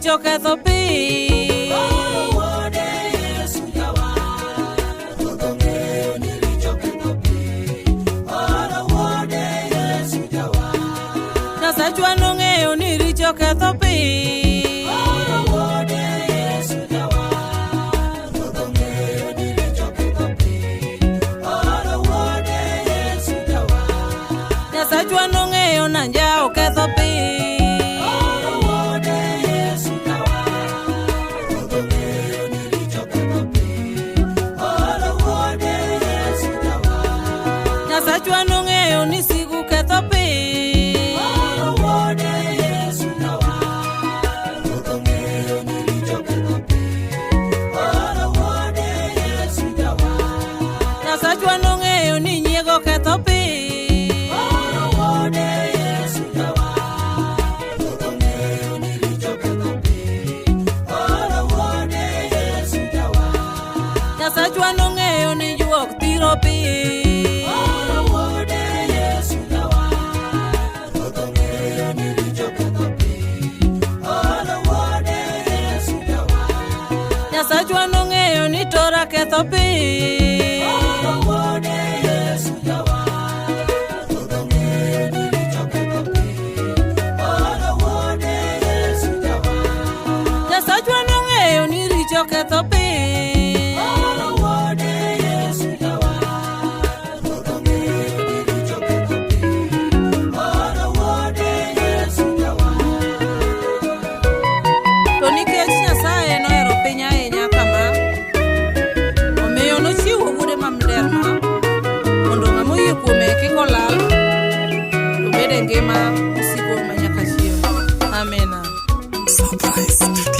richo ketho piny. Oro wuode Yesu jawar. Ruoth ong'eyo ni richo ketho piny. Oro wuode Yesu jawar. Nyasachwa nong'eyo ni richo ketho piny. Oro wuode Yesu jawar. Ruoth ong'eyo ni richo ketho piny. Oro wuode Yesu jawar. Nyasachwa nong'eyo na njao ketho piny. Oro wuode Yesu jawar. Ruoth ong'eyo ni richo ketho piny. Oro wuode Yesu jawar. Nyasachwa nong'eyo ni sigu ketho piny. Oro wuode Yesu jawar. Ruoth ong'eyo ni richo ketho piny. Oro wuode Yesu jawar. Nyasachwa nong'eyo ni nyiego ketho piny. Oro wuode Yesu jawar. Ruoth ong'eyo ni richo ketho piny. Oro wuode Yesu jawar. Nyasachwa nong'eyo ni juok thiro piny. Oro wuode Yesu jawar. Ruoth ong'eyo ni richo ketho piny. Oro wuode Yesu jawar. Nyasachwa nong'eyo ni tora ketho piny. Oro wuode Yesu jawar. Ruoth ong'eyo ni richo ketho piny. Oro wuode Yesu jawar. Nyasachwa nong'eyo ni richo ketho piny. Oro wuode Yesu jawar. Ruoth ong'eyo ni richo ketho piny. Oro wuode Yesu jawar. To nikech Nyasaye nohero piny ahinya kama, omiyo nochiwo wuode ma miderma mondo ng'ama oyie kuome kik olal, to bed e ngima mosiko manyaka chieng'. Amina. Surprise.